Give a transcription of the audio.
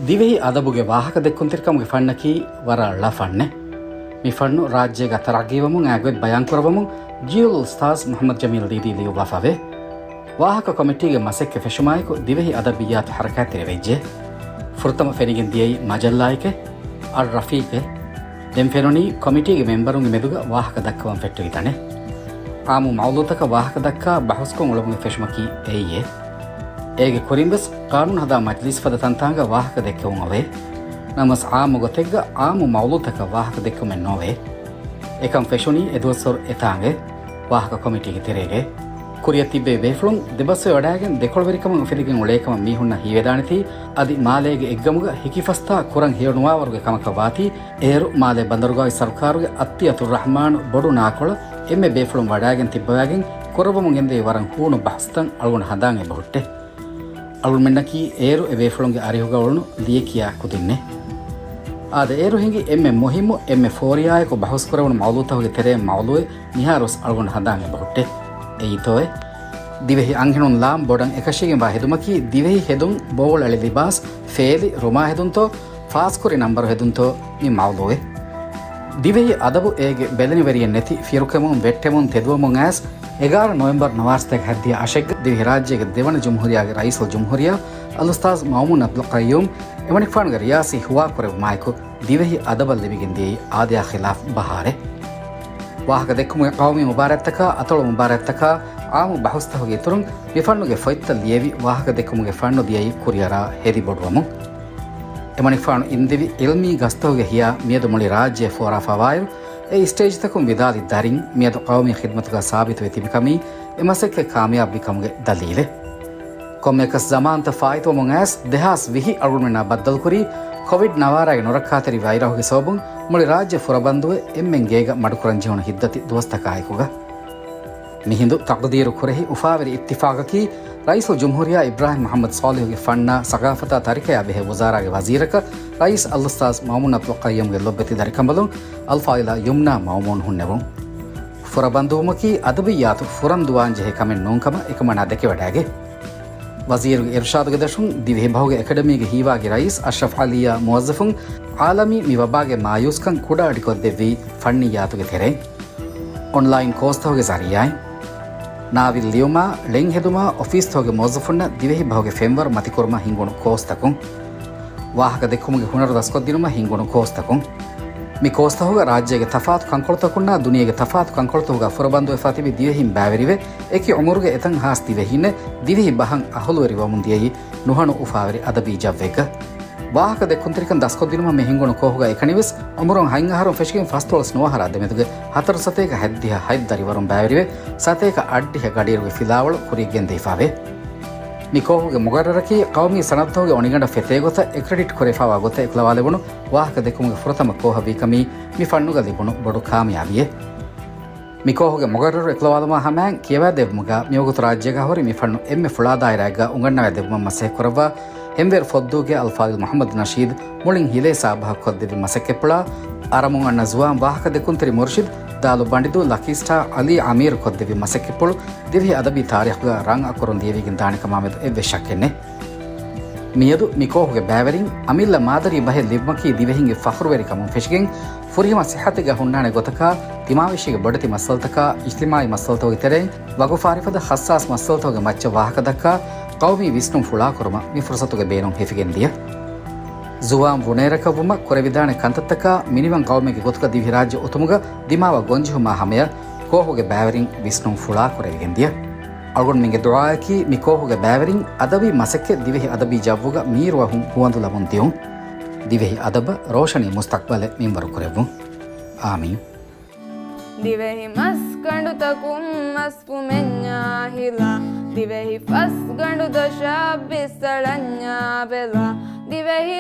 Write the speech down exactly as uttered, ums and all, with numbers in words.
ދިވެހި އަދަބުގެ ވާހަކަދެއްކުންތެރިކަމުގެ ފަންނަކީ ވަރަށް ޅަ ފަންނެއް. މި ފަންނު ރާއްޖޭގަ ތަރައްގީވަމުން އާ ގޮތް ބަޔާންކުރައްވަމުން ޖީއުލް އުސްތާޒް މުޙައްމަދު ޖަމީލް ދީދީ ލިޔުއްވާފަވޭ. ވާހަކަ ކޮމިޓީގެ މަސައްކަތް ފެށުމާއެކު ދިވެހި އަދަބިއްޔާތު ޙަރަކާތްތެރިވެއްޖެ. ފުރަތަމަ ފެނިގެން ދިޔައީ މަޖައްލާއެކޭ. އައްރަފީޤޭ. ދެން ފެނުނީ ކޮމިޓީގެ މެމްބަރުންގެ މެދުގަ ވާހަކަ ދައްކަވަން ފެއްޓެވި ތަނެއް. އާއްމު މައުޟޫޢުތަކަށް ވާހަކަ ދައްކާ ބަހުސްކޮށް އުޅެމުގެ ފެށުމަކީ އެއީއޭ. އޭގެ ކުރިން ވެސް ޤާނޫނު ހަދާ މަޖްލިސް ފަދަ ތަންތާނގަ ވާހަކަ ދެއްކެވުން އޮވޭ. ނަމަވެސް އާއްމު ގޮތެއްގަ އާއްމު މައުޟޫޢުތަކަށް ވާހަކަ ދެއްކުމެއް ނޯވޭ. އެކަން ފެށުނީ އެދުވަސްވަރު އެތާނގައި ވާހަކަ ކޮމިޓީގެ ތެރޭގައި. ކުރިއަށް ތިއްބެވި ބޭފުޅުން ދެބަސްވެވަޑައިގެން ދެކޮޅުވެރިކަމަށް އުފެދިގެން އުޅޭކަމަށް މީހުންނަށް ހީވެދާނެތީ، އަދި މާލޭގެ އެއްގަމުގަ ހިކިފަސްތާ ކުރަން ހެޔޮނުވާވަރުގެ ކަމަކަށް ވާތީ، އޭރު މާލޭ ބަނދަރުގައި ސަރުކާރުގެ އައްތިއްޔަތުއްރަޙްމާނު ބޮޑު ނާކޮޅަށް އެންމެ ބޭފުޅުން ވަޑައިގެން ތިއްބަވައިގެން ކުރައްވަމުން ގެންދެވި ވަރަށް ހޫނު ބަހުސްތައް އަޅުގަނޑު ހަނދާން އެބަހުއްޓޭ. އަޅުގަނޑުމެންނަކީ އޭރު އެ ބޭފުޅުންގެ އަރިހުގަ އުޅުނު ލިޔެކިޔާ ކުދިންނޭ. އާދެ، އޭރު ހިނގި އެންމެ މުހިއްމު، އެންމެ ފޯރިޔާއެކު ބަހުސްކުރެވުނު މައުޟޫޢުތަކުގެ ތެރެއިން މައުޟޫޢެއް މިހާރުވެސް އަޅުގަނޑު ހަނދާން އެބަހުއްޓޭ. އެއީތޯއޭ؟ ދިވެހި އަންހެނުން ލާން ބޮޑަށް އެކަށީގެންވާ ހެދުމަކީ ދިވެހި ހެދުން، ބޯޅައެޅި ލިބާސް، ފޭލި، ރުމާ ހެދުންތޯ، ފާސްކުރި ނަންބަރު ހެދުންތޯ މި މައުޟޫޢެއް. ދިވެހި އަދަބު އޭގެ ބެލެނިވެރިއެއް ނެތި ފިރުކެމުން ވެއްޓެމުން ތެދުވަމުން އައިސް، އެގާރަ ނޮވެމްބަރު ނަވާރަ ސަތޭކަ ހަތްދިހަ އަށެއްގަ ދިވެހިރާއްޖޭގެ ދެވަނަ ޖުމްހޫރިއްޔާގެ ރައީސުލްޖުމްހޫރިއްޔާ އަލްއުސްތާޛް މައުމޫން އަބްދުލް ޤައްޔޫމް އެމަނިކުފާނުގެ ރިޔާސީ ހުވާ ކުރެއްވުމާއެކު، ދިވެހި އަދަބަށް ލިބިގެން ދިޔައީ އާދަޔާ ޚިލާފް ބަހާރެއް. ވާހަކަ ދެއްކުމުގެ ޤައުމީ މުބާރާތްތަކާ، އަތޮޅު މުބާރާތްތަކާ، އާއްމު ބަހުސްތަކުގެ އިތުރުން މި ފަންނުގެ ފޮތްތައް ލިޔެވި، ވާހަކަ ދެއްކުމުގެ ފަންނު ދިޔައީ ކުރިއަރާ ހެދި ބޮޑުވަމުން. އެމަނިކުފާނު އިންދެވި ޢިލްމީ ގަސްތަކުގެ ހިޔާ މިއަދު މުޅި ރާއްޖެ ފޯރާފަވާއިރު، އެ ސްޓޭޖްތަކުން ވިދާޅި ދަރިން މިއަދު ޤައުމީ ޚިދްމަތުގަ ސާބިތުވެ ތިބިކަމީ އެ މަސައްކަތް ކާމިޔާބުވިކަމުގެ ދަލީލެއް. ކޮންމެއަކަސް ޒަމާންތައް ފާއިތުވަމުން އައިސް ދެހާސް ވިހި އަޅުގަނޑުމެންނާ ބައްދަލުކުރީ ކޮވިޑް ނަވާރައިގެ ނުރައްކާތެރި ވައިރަހުގެ ސަބަބުން މުޅި ރާއްޖެ ފުރަބަންދުވެ އެންމެން ގޭގަ މަޑުކުރަން ޖެހުނު ހިތްދަތި ދުވަސްތަކާއެކުގަ. މިހިނދު ތަޤްދީރު ކުރެހި އުފާވެރި އިއްތިފާޤަކީ، ރައީސުލްޖުމްހޫރިއްޔާ އިބްރާހިމް މުޙައްމަދު ޞާލިޙުގެ ފަންނާ ސަޤާފަތާ ތަރިކަޔާ ބެހޭ ވުޒާރާގެ ވަޒީރަކަށް ރައީސް އަލްއުސްތާޛް މައުމޫން އަބްދުލް ޤައްޔޫމްގެ ލޮބުވެތި ދަރިކަނބަލުން އަލްފާޟިލާ ޔުމްނާ މައުމޫން ހުންނެވުން. ފުރަބަންދުވުމަކީ އަދަބިއްޔާތު ފުރަން ދުވާން ޖެހޭ ކަމެއް ނޫންކަމަށް އެކަމަނާ ދެކެވަޑައިގެ. ވަޒީރުގެ އިރުޝާދުގެ ދަށުން ދިވެހި ބަހުގެ އެކަޑަމީގެ ހީވާގި ރައީސް އަޝްރަފް ޢަލީއާ މުވައްޒަފުން ޢާލަމީ މި ވަބާގެ މާޔޫސްކަން ކުޑައަޑިކޮށްދެއްވީ ފަންނިއްޔާތުގެ ތެރެއިން. އޮންލައިން ކޯސްތަކުގެ ޒަރީޢާއިން. ނާވިލް ލިޔުމާ، ޅެން ހެދުމާ، އޮފީސްތަކުގެ މުވައްޒަފުންނަށް ދިވެހި ބަހުގެ ފެންވަރު މަތިކުރުމަށް ހިންގުނު ކޯސްތަކުން. ވާހަކަ ދެއްކުމުގެ ހުނަރު ދަސްކޮށްދިނުމަށް ހިންގުނު ކޯސްތަކުން. މި ކޯސްތަކުގަ ރާއްޖޭގެ ތަފާތު ކަންކޮޅުތަކުންނާ ދުނިޔޭގެ ތަފާތު ކަންކޮޅުތަކުގަ ފުރަބަންދުވެފާ ތިބި ދިވެހިން ބައިވެރިވެ، އެކި އުމުރުގެ އެތައް ހާސް ދިވެހީންނެއް ދިވެހި ބަހަށް އަހުލުވެރިވަމުން ދިޔައީ ނުހަނު އުފާވެރި އަދަބީ ޖައްވެއްގަ. ވާހަކަ ދެއްކުންތެރިކަން ދަސްކޮށްދިނުމަށް މި ހިންގުނު ކޯހުގަ އެކަނިވެސް އުމުރުން ހަތް އަހަރުން ފެށިގެން ފަސްދޮޅަސް ނުވަ އަހަރާ ދެމެދުގެ ހަތަރު ސަތޭކަ ހަތްދިހަ ހަތް ދަރިވަރުން ބައިވެރިވެ، ސަތޭކަ އަށްޑިހަ ގަޑިއިރުގެ ފިލާވަޅު ކުރިއަށް ގެންދެވިފަވޭ. މި ކޯހުގެ މުގައްރަރަކީ ޤައުމީ ސަނަދުތަކުގެ އޮނިގަނޑަށް ފެތޭގޮތަށް އެކްރެޑިޓް ކުރެވިފައިވާ ގޮތަށް އެކުލަވާލެވުނު ވާހަކަ ދެއްކުމުގެ ފުރަތަމަ ކޯހަށް ވީކަމީ މި ފަންނުގަ ލިބުނު ބޮޑު ކާމިޔާބީއެއް. މި ކޯހުގެ މުގައްރަރު އެކުލަވާލުމާ ހަމައިން ކިޔަވައިދެއްވުމުގަ މިވަގުތު ރާއްޖޭގަ ހުރި މި ފަންނު އެންމެ ފުޅާ ދާއިރާއެއްގަ އުނގަންނަވައިދެއްވުމަށް މަސައްކަތްކުރައްވާ ހެންވޭރު ފޮއްދޫގެ އަލްފާޟިލް މުޙައްމަދު ނަޝީދު މުޅިން ހިލޭ ސާބަހަށް ކޮށްދެއްވި މަސައްކަތްޕުޅާ، އަރަމުން އަންނަ ޒުވާން ވާހަކަ ދެއްކުންތެރި މުރުޝިދު ދާލު ބަނޑިދޫ ލަކީ ސްޓާ އަލީ އަމީރު ކޮށްދެއްވި މަސައްކަތްޕުޅު ދިވެހި އަދަބީ ތާރީޚުގަ ރަނގަޅު އަކުރުން ލިޔެވިގެން ދާނެ ކަމާމެދު އެއްވެސް ޝައްކެއް ނެތް. މިއަދު މި ކޯހުގެ ބައިވެރިން އަމިއްލަ މާދަރީ ބަހެއް ލިބުމަކީ ދިވެހިންގެ ފަޚުރުވެރިކަމުން ފެށިގެން ފުރިހަމަ ސިއްހަތެއްގަ ހުންނާނެ ގޮތަކާ، ތިމާވެށީގެ ބޮޑެތި މައްސަލަތަކާ، އިޖްތިމާޢީ މައްސަލަތަކުގެ ތެރެއިން ވަގުފާރިފަދަ ހައްސާސް މައްސަލަތަކުގެ މައްޗަށް ވާހަކަ ދައްކާ، ޤައުމީ ވިސްނުން ފުޅާކުރުމަށް މި ފުރުޞަތުގެ ބޭނުން ހިފިގެން ދިޔަ. ޒުވާން ވުނޭރަކަށްވުމަށް ކުރެވިދާނެ ކަންތައްތަކާ، މިނިވަން ޤައުމެއްގެ ގޮތުގަ ދިވެހިރާއްޖެ އޮތުމުގަ ދިމާވާ ގޮންޖެހުމާ ހަމަޔަށް ކޯހުގެ ބައިވެރިން ވިސްނުން ފުޅާކުރެވިގެން ދިޔަ. އަޅުގަނޑުމެންގެ ދުޢާއަކީ މި ކޯހުގެ ބައިވެރިން އަދަބީ މަސައްކަތް ދިވެހި އަދަބީ ޖައްވުގަ މީރުވަހުން ހުވަނދުލަމުން ދިއުން. ދިވެހި އަދަބަށް ރޯޝަނީ މުސްތަޤްބަލެއް މިންވަރު ކުރެއްވުން. އާމީން. ދިވެހި މަސްގަނޑުތަކުން މަސްކުމެންޏާ ހިލާ، ދިވެހި ފަސްގަނޑު ދޮށަށް ބިސްއަޅަންޏާ ބެލާ، ދިވެހި